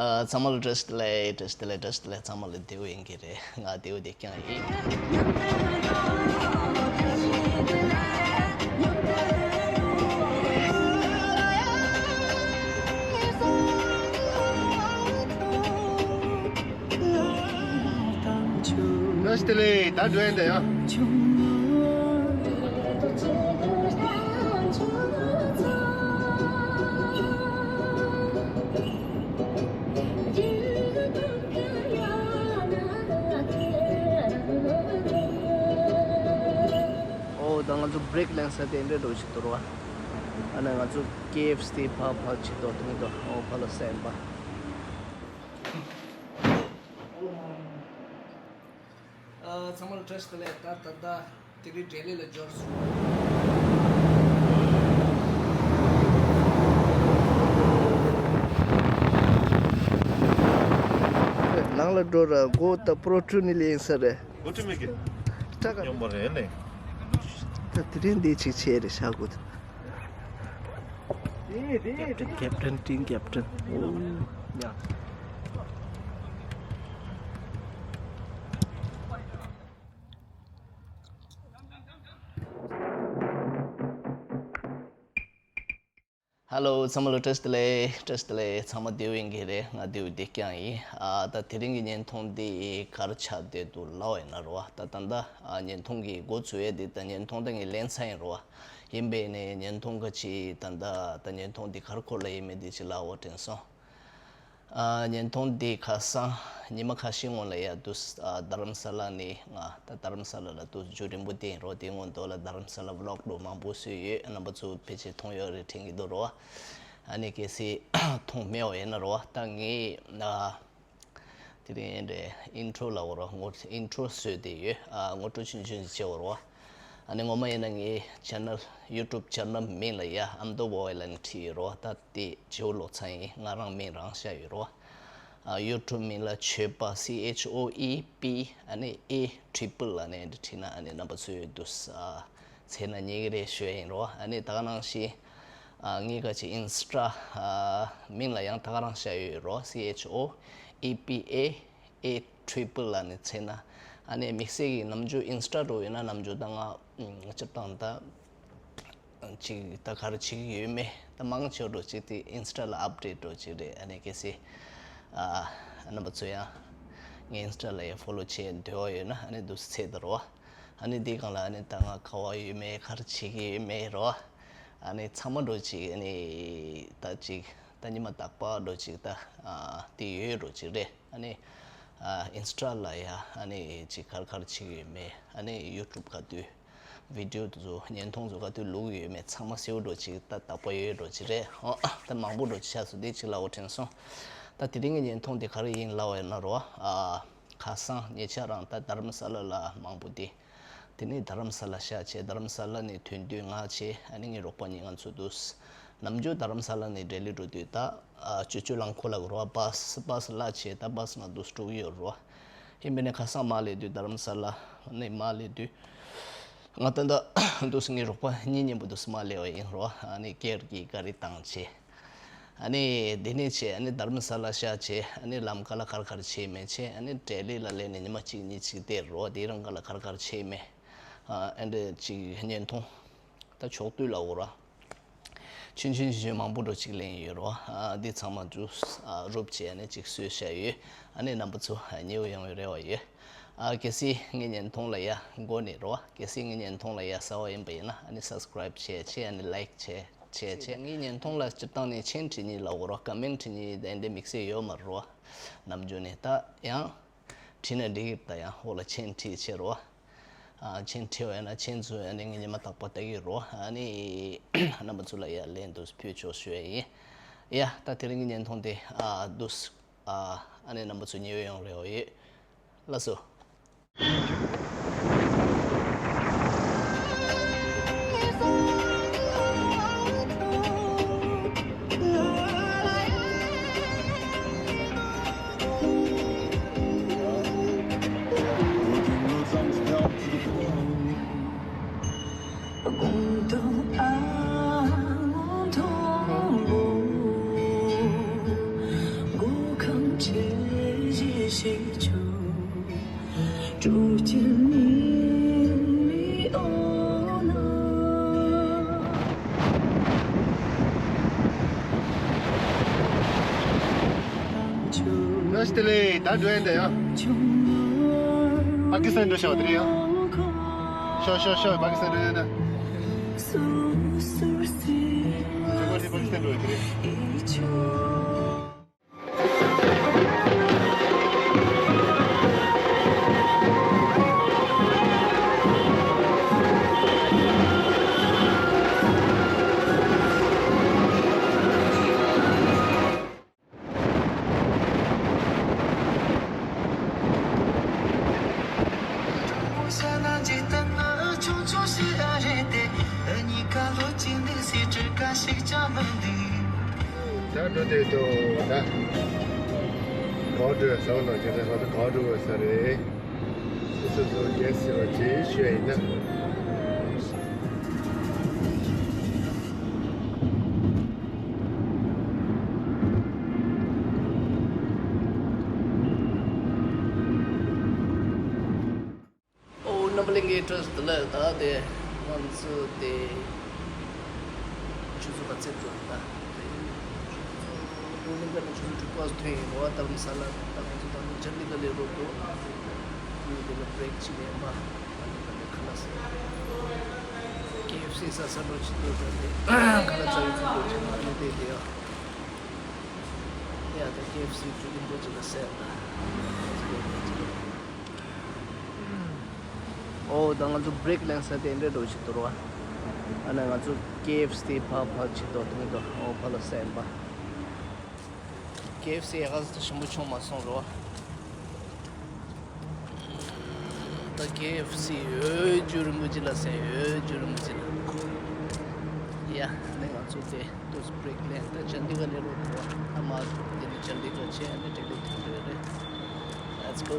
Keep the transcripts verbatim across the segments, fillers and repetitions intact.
ཨ། ཚང་མ་ལ་བཀྲ་ཤིས་བདེ་ལེགས། བཀྲ་ཤིས་བདེ་ལེགས། བཀྲ་ཤིས་བདེ་ལེགས། ཚང་མ་ལ་བདེ་པོ་ཡིན་གྱི་རེད། ང་བདེ་པོ་བདེ་རྐྱང་ཡིན། བཀྲ་ཤིས་བདེ་ལེགས། ད་འགྲོ་ཡིན་ད་ཡ། ཨོ་ད་ང་ཚོ་བྷི་རེག་ལེན་ས་དེ་འདྲ་འགྲོ་ཞིག་འདུག་ར། ཨ་ནི་ང་ཚོ་ཀེ་ཨེཕ་སི་དེ་ཕར་ཕར་ཅིག་འགྲོ་ཐུབ་འདུག་ཨོ་ཕར་ལ་སེམས་པ། ཨ། ཚང་མ་ལ་བཀྲ་ཤིས་བདེ་ལེགས། ད་ད་ལྟ་དེ་རིང་ལྡི་ལི་ལ་འབྱོར་སོང་། ནང་ལ་འགྲོ་ར། སྒོ་ད་པྲོ་ཊུ་ནི་ལེན་ས་རེད། སྒོ་ཊི་མེད་གི། ད་ག་ཉོན་མོ་རེད་ལེ། ད་དེ་རིང་འདི་ཅིག་ཆེ་རེད་ཤག་སྒོ་ད། ཀེབ་ཊན། ཀེབ་ཊན། ཊིམ་ཀེབ་ཊན། ཨོ་ཡ། ཧེ་ལོ། ཚང་མ་ལ་བཀྲ་ཤིས་བདེ་ལེགས། བཀྲ་ཤིས་བདེ་ལེགས། ཚང་མ་བདེ་པོ་ཡིན་གྱི་རེད། ང་བདེ་པོ་བདེ་རྐྱང་ཡིན། ཨ། ད་དེ་རིང་གི་བརྙན་ཐུང་འདི་ག་རེ་ཆགས་བསྡད་འདུག་ལབ་པ་ཡིན་ན་རེད་བ། ད་ད་ལྟ་ཨ་བརྙན་ཐུང་གི་འགོ་འཛུགས་ཡས་འདི་ད་བརྙན་ཐུང་ད་ངས་ལེན་ཚར་ཡིན་རེད་བ། ཡིན་པས་ནས་བརྙན་ཐུང་ག་ཅིག་ད་ལྟ་ད་བརྙན་ཐུང་འདི་ག་རེ་སྐོར་ལ་ཡིན་མིན་འདི་ཅིག་ལབ་འོ་དྲན་སོང་། ཨ། བརྙན་ཐུང་འདི་ཁ་སང་ཉི་མ་ཁ་ཤས་སྔོན་ལ་ཡ་འདུག་ཨ། རྡ་རམ་ས་ལ་ནས་ང་ད་རྡ་རམ་ས་ལ་ལ་འདུག་རྒྱུན་རིང་པོ་བསྡད་ཡིན་རོ། དེ་སྔོན་འདུག་ལ་རྡ་རམ་ས་ལ་བི་ལོག་འདྲ་མང་པོ་བཟོས་ཡོད། རྣམ་པ་ཚོ་ཕལ་ཆེར་མཐོང་ཡོད་རེད་དྲན་གྱི་འདུག་རོ། ཨ་ནི་གལ་སྲིད་མཐོང་མེད་པ་ཡིན་ན་རོ། ད་ངས་ཨ། དེ་རིང་འདྲ་ཨིན་ཊྲོ་ལབ་དགོས་རེད། ངོ་ཨིན་ཊྲོ་བཟོས་བསྡད་ཡོད། ཨ། ངོ་སྤྲོད་ཆུང་ཆུང་ཞིག་བྱེད་དགོས་རེད་བ། ཨ་ནི་ངོ་མ་ཡིན་ན་ངའི་ཆེ་ནལ་ཡུ་ཊུབ་ཆེ་ནལ་མིང་ལ་ཡ་ཨམ་དོ་བོ་ཝེ་ལ་ནི་བྲིས་ཡོད་རེད་བ། ད་དེ་བྱེའུ་ལོ་ཚང་ཡིན། ང་རང་མིང་རང་བཞག་ཡོད་རེད་བ། ཨ། ཡུ་ཊུབ་མིང་ལ་ཆོས་པ། སི་ཨེཆ་ཨོ་ཨི་པི་ཨ་ནི་ཨེ་ཊི་རི་པལ་ཨ་ནི་འདྲ་བྲིས་ན་ཨ་ནི་རྣམ་པ་ཚོས་འདུག་ཨ། བྱས་ན་ཉན་གྱི་རེད་ཞུ་ཡ་ཡིན་རོ། ཨ་ནི་ད་ག་ནང་བཞིན། ཨ། ངའི་ག་ཅིག་ཨིན་སི་ཊ། ཨ། མིང་ལ་ཡང་ད་ག་རང་བཞག་ཡོད་རོ། སི་ཨེཆ་ཨོ་ཨི་པི་ཨེ་ཨེ་ཊི་རི་པལ་ཨ་ནི་བྱས་ན། ཨ་ནི་དམིགས་བསལ་གྱི་ནམ་རྒྱུན་ཨིན་སི་ཊ་འགྲོ་ཡོད་ན་ནམ་རྒྱུན་ད་ང་སྤྱིར་བཏང་ད་ཅིག་ད་ག་རེ་བྱེད་ཀྱི་ཡོད་མེད་ད་མང་ཆེ་བ་འགྲོ་ཅིག་དེ་ཨིན་སི་ཊ་ལ་ཨབ་ཌེཊ་འགྲོ་ཅིག་རེད། ཨ་ནི་གལ་སྲིད། ཨ། རྣམ་པ་ཚོ་ཡང་ངའི་ཨིན་སི་ཊ་ལ་ཡང་ཕོ་ལོ་བྱེད་འདོད་པ་ཡོད་ན་ཨ་ནི་འདུག་སེ་བྱེད་ད་རོ། ཨ་ནི་འདིའི་སྒང་ལ་ཨ་ནི་ད་ང་ག་པར་ཡོད་མེད་ག་རེ་བྱེད་ཀྱི་ཡོད་མེད་རོ། ཨ་ནི་ཚང་མ་འགྲོ་ཅིག་ཨ་ནི་ད་ཅིག་ད་ཉི་མ་རྟག་པར་འགྲོ་ཅིག་ད་ཨ་དེ་ཡོད་འགྲོ་ཅིག་རེད། ཨ་ནི་ཨ་ཨིན་སི་ཊ་ལ་ཡ་ཨ་ནི་ཅིག་ག་རེ་ག་རེ་བྱེད་ཀྱི་ཡོད་མེད། ཨ་ནི་ཡུ་ཊུབ་ག་དུས་བི་ཌི་ཡོ་དེ་ཚོ་བརྙན་ཐུང་ཚོ་ག་དུས་བླུག་གི་ཡོད་མེད་ཚང་མ་གསལ་པོ་འགྲོ་ཅིག་ད་རྟག་པར་ཡོད་འགྲོ་ཅིག་རེད། ཨོ་ད་མང་པོ་འགྲོ་ཅིག་ཆགས་སོང་། དེ་ཅིག་ལབ་དགོས་དྲན་སོང་། ད་དེ་རིང་གི་བརྙན་ཐུང་དེ་ག་རེ་ཡིན་ལབ་པ་ཡིན་ན་རོ། ཨ། ཁ་སང་ཉེ་ཆར་རང་ད་རྡ་རམ་ས་ལ་ལ་མང་པོ་དེ། དེ་ནས་རྡ་རམ་ས་ལ་ཤར་བྱས། རྡ་རམ་ས་ལ་ནས་ཐོན་དུས་ང་བྱས་ཨ་ནི་ངའི་རོགས་པ་གཉིས་ང་ཚོ་འདུག་ནམ་རྒྱུན་རྡ་རམ་ས་ལ་ནས་ལྡི་ལི་འགྲོ་དུས་ད་ཨ་སྤྱོད་སྤྱོད་རླངས་འཁོར་ལ་འགྲོ་བ། བྷ་སི་བྷ་སི་གླ་བྱས་ད་བྷ་སི་ནང་འདུག་འགྲོ་གི་ཡོད་རོ། ཡིན་པས་ནས་ཁ་སང་མར་སླེབས་དུས་རྡ་རམ་ས་ལ་ནས་མར་སླེབས་དུས་ང་ད་ལྟ་འདུག་ངའི་རོགས་པ་གཉིས་མཉམ་པོ་འདུག་མར་སླེབས་པ་ཡིན་རོ། ཨ་ནི་ཀེབ་ཀྱི་ག་རེ་བཏང་བྱས། ཨ་ནི་དེ་ནས་བྱས་ཨ་ནི་རྡ་རམ་ས་ལ་ཤར་བྱས། ཨ་ནི་ལམ་ཁ་ལ་ག་རེ་ག་རེ་བྱས་མེད་བྱས། ཨ་ནི་ལྡི་ལི་ལ་སླེབས་ནས་ཉི་མ་གཅིག་གཉིས་གཅིག་བསྡད་རོ། དེ་རང་ག་ལ་ག་རེ་ག་རེ་བྱས་མེད། ཨ་ཨེ་འདྲ་ཅིག་བརྙན་ཐུང་ད་ཕྱོགས་བསྡུས་ལ་འོ་ར། ཆུང་ཆུང་ཆུང་ཆུང་མང་པོ་འགྲོ་ཅིག་ལེན་ཡོད་རོ། ཨ་འདི་ཚང་མ་ཇུས་ཨ་རུབ་བྱས་ཨ་ནི་ཅིག་བཟོས་བཞག་ཡོད། ཨ་ནི་རྣམ་པ་ཚོ་ཉེ་བོ་ཡོང་བའི་རེ་བ་ཡོད། ཨ་གལ་སྲིད་ངའི་བརྙན་ཐུང་ལ་ཡ་མགོ་ནས་རོ། གལ་སྲིད་ངའི་བརྙན་ཐུང་ལ་ཡ་གསར་པ་ཡིན་པ་ཡིན་ན་ཨ་ནི་སབ་སི་ཀ་རེབ་བྱས་བྱས་ཨ་ནི་ལའིཀ་བྱས། བྱས་བྱས། ངའི་བརྙན་ཐུང་ལ་སྤྱིར་བཏང་ནས་མཆན་བྲིས་ནི་ལ་འོ་རོ། ཀ་མེན་བྲིས་ནི་དེ་འདྲ་དམིགས་བསལ་ཡོད་མ་རེད་རོ། ནམ་རྒྱུན་ནས་ད་ཡང་བྲིས་ན་འགྲིག་གི་རེད། ད་ཡང་འོག་ལ་མཆན་བྲིས་བྱས་རོ། ཨ་མཆན་བྲིས་པ་ཡིན་ན་མཆན་ཚོ་ཨ་ནི་ངས་ཉི་མ་རྟག་པར་ལྟ་གི་རོ། ཨ་ནི་རྣམ་པ་ཚོ་ལ་ཡ་ལན་དུ་ཕུལ་ཆོག་ཞུ་ཡ་ཡིན། ཡ་ད་དེ་རིང་གི་བརྙན་ཐུང་དེ་ཨ་འདུག་ཨ་ཨ་ནི་རྣམ་པ་ཚོ་ཉེ་བོ་ཡོང་རེ་བ་ཡོད། ལགས་སོ། ནས་དེ་ལས་ད་འགྲོ་ཡིན་ད་ཡ། པ་ཀི་སི་ཐན་འགྲོ་ཤག་དེ་རེད་ཡ། ཤོག་ཤོག་ཤོག་པ་ཀི་སི་ཐན་འགྲོ་ཡིན་ད། ཇོ་གོ་དེ་པ་ཀི་སི་ཐན་འགྲོ་ཡིན་དེ་རེད། ད་འགྲོ་དེ་འདུག་ད། ག་པར་འགྲོ་ཟེར་བ་ནང་བཞིན་རེད། ང་ཚོ་ག་པར་འགྲོ་དགོས་ས་རེད། སོ་སོ་སོ་རྒྱལ་སྲིད་པ་ཇི་ཞུ་ཡ་ཡིན་ན། ཨོ། རྣམ་པ་ལྷན་རྒྱས་བཀྲ་ཤིས་བདེ་ལེགས། ད་དེ་ང་ཚོ་དེ་ཆུ་ཚོད་ག་ཚོད་འགྲོ་ད། དེ་ཆུ་ཚོད་ལུང་ལིང་ཀ་ནས་ཆུ་ཚོད་དྲུག་པ་ཐོན་ཡིན་རོ། དྷ་རམ་ས་ལ། ད་ང་ཚོ་ད་ལོ་ཅན་ཌི་གྷར་ལ་རོ་འགྲོ། ཨ་ནི་དེ་ལ་བྷི་རེག་ཅིག་ལེན་པ། ཨ་ནི་ད་ལྟ་ཁ་ལག་ཟ། ཀེ་ཨེཕ་སི་ཟ་ས་འགྲོ་ཆེད་དུ་ད་དེ་ཁ་ལག་ཟ་ཡི་ཚུལ་འགྲོ་ཆེད་དུ། ཨ་ནི་དེ་དེ་ཡ། ཡ་ད་ཀེ་ཨེཕ་སི་ཆུ་རིན་པོ་ཆེ་ལ་ཟས་ད། ཨོ་ད་ང་ཚོ་བྷི་རེག་ལེན་ས་དེ་འདྲ་འགྲོ་ཞིག་འདུག་ར། ཨ་ནི་ང་ཚོ་ཀེ་ཨེཕ་སི་ཕར་ཕར་ཕྱི་ཏོག་ཐུང་ཏོག་ཨོ་ཕར་ལ་སེམས་པ། ཀེ་ཨེཕ་སི་ཡག་ག་ཚོད་ཞིམ་པོ་བྱུང་མ་སོང་རོ། ད་ཀེ་ཨེཕ་སི་འོ་ཇོ་རིན་པོ་ཆེ་ལ་སེམས། འོ་ཇོ་རིན་པོ་ཆེ་ལ། ཡ་ཨ་ནི་ང་ཚོ་དེ། ཏོག་ཙམ་བྷི་རེག་ལེན། ད་ཅན་ཌི་གྷར་ལ་རོ་འགྲོ་བ། ཨ་མ་དེ་ནི་ཅན་ཌི་གྷར་ཆེ་ཨ་ནི་ཏྲེ་ལེ་ཐུག་རེ་རེད། Let's go.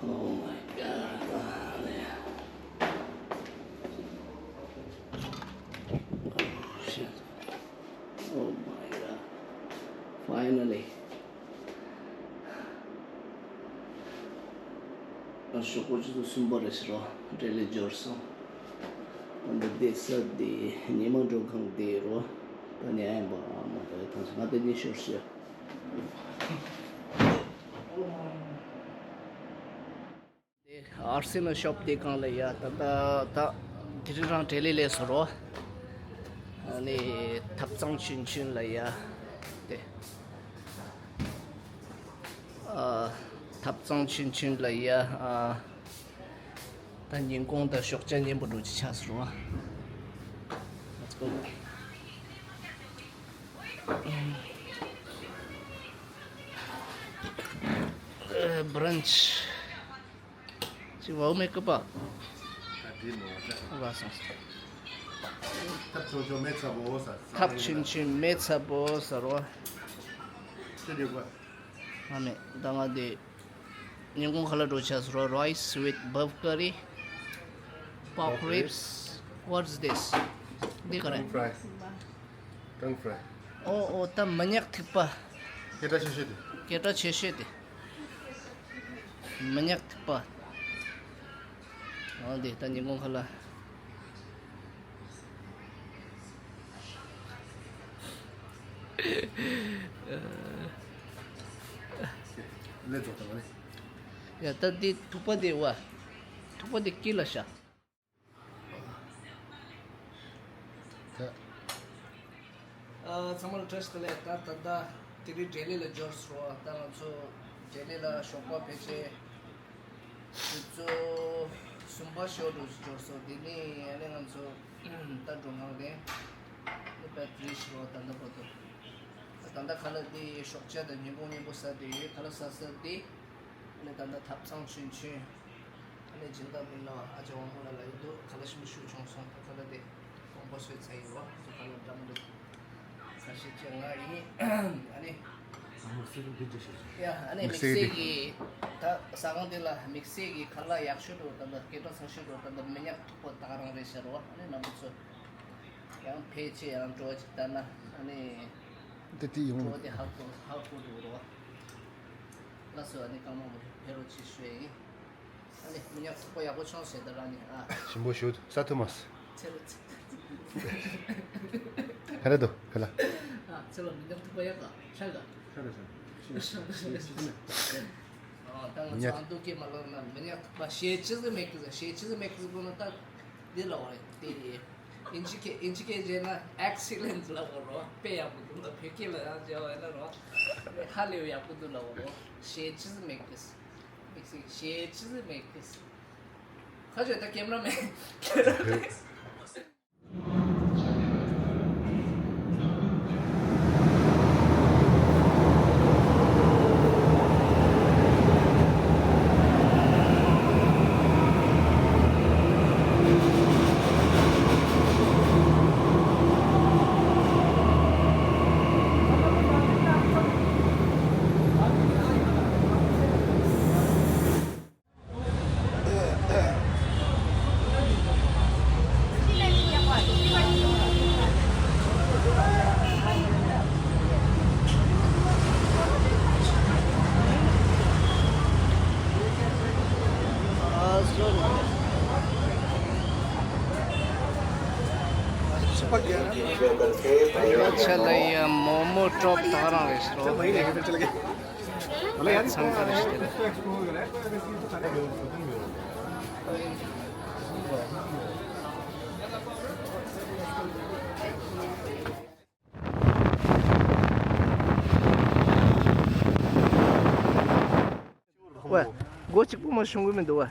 Oh my God. Oh shit. Oh my God. Finally. ཨ་ཞོགས་པ་ཆུ་ཚོད་གསུམ་པ་རེད་ཟེར་རོ། ཏྲེ་ལེ་འབྱོར་སོང་། ཨ་འདི་བསྡད་ས་དེ་ཉི་མ་མགྲོན་ཁང་དེ་རོ། ད་ཉལ་ཡིན་པ། ཨ་མ་ད་ཐང་ང་དེ་ཉི་ཤོར་ཤི། དེ་ཨར་སེ་ནལ་ཤོབ་དེ་སྒང་ལ་ཡ། ད་ད་ད་དེ་རིང་རང་ཏྲེ་ལེ་ལས་སོ་རོ། ཨ་ནི་ཐབ་ཚང་ཆུང་ཆུང་ལ་ཡ། དེ་ཨ་ཐབ་ཚང་ཆུང་ཆུང་ལ་ཡ། ཨ་ད་ཉིན་གུང་དང་ཞོགས་ཇ་མཉམ་པོ་འགྲོ་ཅི་ཆགས་སོ་རོ། Let's go. ཨ་བྷི་རན་ཆི། ཅི་བའུ་མེ་ཀི་པ། ད་དེ་མོ་བ་ད། བ་སོང་སོང་། ཐབ་ཆུང་ཆུང་མེ་ཚ་པོ་ཟ། ཐབ་ཆུང་ཆུང་མེ་ཚ་པོ་ཟ་རོ། ཅི་འདྲ་བ། ཨ་མེ་ད་ང་དེ་ཉིན་གུང་ཁ་ལག་འགྲོ་ཆགས་སོ་རོ། Rice with buff curry, pork ribs. What's this? འདི་ག་རེ། Tongue fry. Tongue fry. ཨོ་ཨོ་ད་མི་ཉག་ཐིགས་པ། སྐད་གྲགས་ཆེ་ཤོས་དེ། སྐད་གྲགས་ཆེ་ཤོས་དེ། མི་ཉག་ཐིགས་པ། ཨོ་དེ་ད་ཉིན་གུང་ཁ་ལག། ལས་ཚོགས་དང་ནི། ཡ་ད་འདི་ཐུག་པ་འདི་བ། ཐུག་པ་འདི་དཀྱིལ་ལ་བཞག་ད། ཨ་ཚང་མ་ལ་བཀྲ་ཤིས་བདེ་ལེགས། ད་ད་ད་དེ་རིང་ལྡི་ལི་ལ་འབྱོར་སོང་། ད་ང་ཚོ་ལྡི་ལི་ལ་ཞོགས་པ་ཕལ་ཆེར་ཆུ་ཚོད་གསུམ་པ་ཞོགས་དུས་འབྱོར་སོང་། དེ་ནས་ཨ་ནི་ང་ཚོ་ད་འགྲོ་སྒང་རེད། ཨ་ནི་པད་རེད་ཤི་རོ། ད་ད་བར་དུ། ད་ད་ད་ཁ་ལག་འདི་ཞོགས་ཇ་དང་མཉམ་པོ་མཉམ་པོ་ཟ་དེ་ཡོད། ཁ་ལག་ཟ་ཟ་དེ། ཨ་ནི་ད་ད་ཐབ་ཚང་ཆུན་ཆུན། ཨ་ནི་སྦྱིན་བདག་མི་ལ་ཨ་ཅག་དབང་པོ་ལ་ལ་ཡོད་འདུག་ཁ་ལག་ཞིམ་པོ་ཞིག་བྱུང་སོང་། ད་ཁ་ལག་དེ་དགོངས་པ་སོས་ཚར་ཡིན་རོ། ཁ་ལག་འདྲ་མི་འདྲ་ཁ་ཤས་ཅིག་ང་ཡིན། ཨ་ནི། དམིགས་བསལ་འདི་འདྲ་ཞིག་ཡ་ཨ་ནི་དམིགས་བསལ་གྱི་ད་ཟ་ཁང་འདི་ལ་དམིགས་བསལ་གྱི་ཁ་ལག་ཡག་ཤོས་འགྲོ། ད་ད་སྐད་གྲགས་ཚང་ཤོས་འགྲོ། ད་ད་མི་ཉག་ཐུག་པ་ད་ག་རང་རེད་ཤག་རོ། ཨ་ནི་རྣམ་པ་ཚོ་ཡང་ཕལ་ཆེར་ཡང་འགྲོ་བ་ཅིག་ལྟ་ན་ཨ་ནི། འདི་དེ་ཡོང་འགྲོ་བ་དེ་ཧ་གོ་ཧ་གོ་འགྲོ་རོ། ལགས་སོ། ཨ་ནི་རྐང་མ་མོ་ཕེ་རོ་ཆི་ཤོས་ཡིན། ཨ་ནི་མི་ཉག་ཚོགས་པ་ཡག་པོ་བྱུང་ཟེར་ད་ར་ནི་ཨ། ཞིམ་པོ་ཞུ་ས་ཐུ་མ་སི། ཚེ་རུ་ཚེ། ག་རེ་འདུག་ག་ལ། ཨ་ཚེ་ལ་མི་ཉག་ཚོགས་པ་ཡག་ག་ཤ་ག་ཤ་ག་ཤ་ག་ཤ་ག་ཨ་ད་ང་ཚོ་ཨ་འདུག་གི་མ་ལོག་ན་མི་ཉག་ཚོགས་པ་ཤེས་ཆི་ཟི་མེད་གི་ཟེར། ཤེས་ཆི་ཟི་མེད་གི་ཟེར་གོ་ན་ད་འདི་ལ་བ་རེད་དེ། ཨིན་ཇི་སྐད་ཨིན་ཇི་སྐད་བརྗོད་ན་excellent ལབ་དགོས་རོ། དཔེ་ཡག་པོ་འདུག་ལ། བོད་སྐད་ལ་ཡང་བརྗོད་པ་ཡིན་ན་རོ། ཧ་ལས་ཡག་པོ་འདུག་ལབ་དགོས་རོ། ཤེས་ཆི་ཟི་མེད་གི་ཟེར། དམིགས་བསལ་ཤེས་ཆི་ཟི་མེད་གི་ཟེར། ཁ་ཆོས་ད་ཀེམ་ར་མེན། ཀེམ་ར་མེན། ཆ་ལ་ཡ་མོག་མོག་ཀྲོབ་ད་རང་རེད་ཤག་རོ། ཚང་ཁ་རེ་ཞིག་ལ། ཝེ། སྒོ་གཅིག་པོ་མ་ཤོང་གི་མི་འདུག་ཝེ།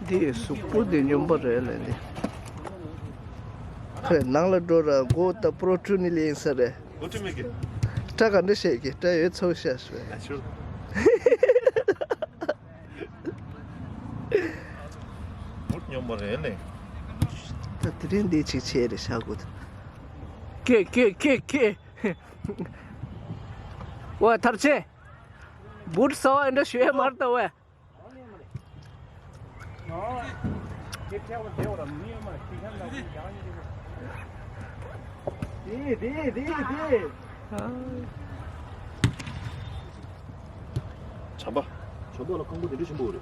འདི་གཟུགས་པོ་འདི་སྨྱོན་པ་རེད་ལས་འདི། ཧེ་ནང་ལ་འགྲོ་ར་སྒོ་ད་པྲོ་ཀྲུ་ནི་ལེན་ས་རེད། སྒོ་ཀྲུ་མེད་གི། སྐྲ་ག་འདྲ་བཤད་ཀྱི་སྐྲ་ཡོད་ཚོ་བཤད་སོ། ཨ་ཆུ། སྨྱོན་པ་རེད་ལས། ད་དེ་རིང་འདི་གཅིག་བྱས་རེད་ཤག་གོ། ཀེ་ཀེ་ཀེ་ཀེ། ཝེ་ཐར་ཆེ། བུད་སོ་ཨེ་འདྲ་ཞུ་ཡ་མར་ཏོ་ཝེ། དེ་དེ་དེ་དེ། བྱམས་པ། བྱམས་པ་ལ་ཁང་པ་དེ་འདྲ་ཆེན་པོ་རེད།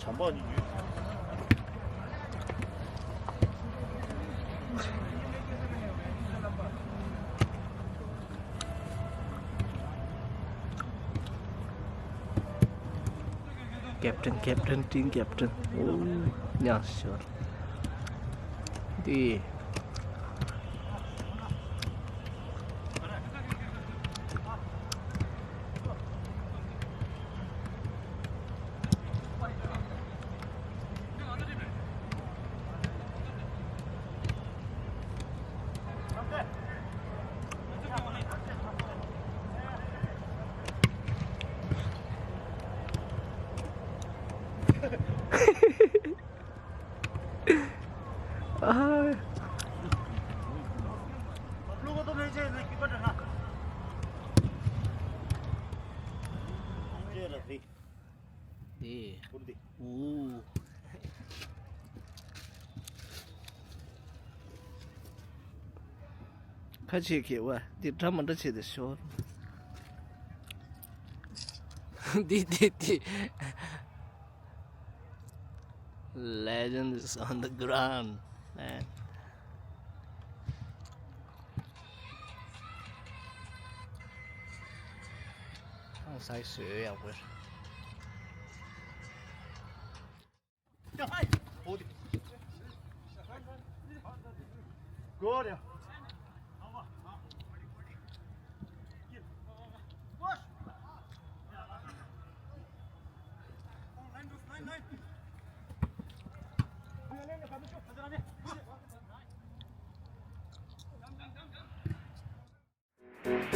བྱམས་པ་གཉིས་ཡོད། ཀེབ་ཏན་ཀེབ་ཏན་ཏིང་ཀེབ་ཏན། ཨོ། ཉག་ཤོར། འདི། ཨ། འདི། འུ། ཁ་ཆེ་གེ་བ་འདི་འདྲ་མ་འདྲ་བྱེད་དེ་ཤོར། འདི་འདི་འདི། Legends on the ground, man. ས་ཡི་སོས་ཡག་པོ་ཡོད། Good.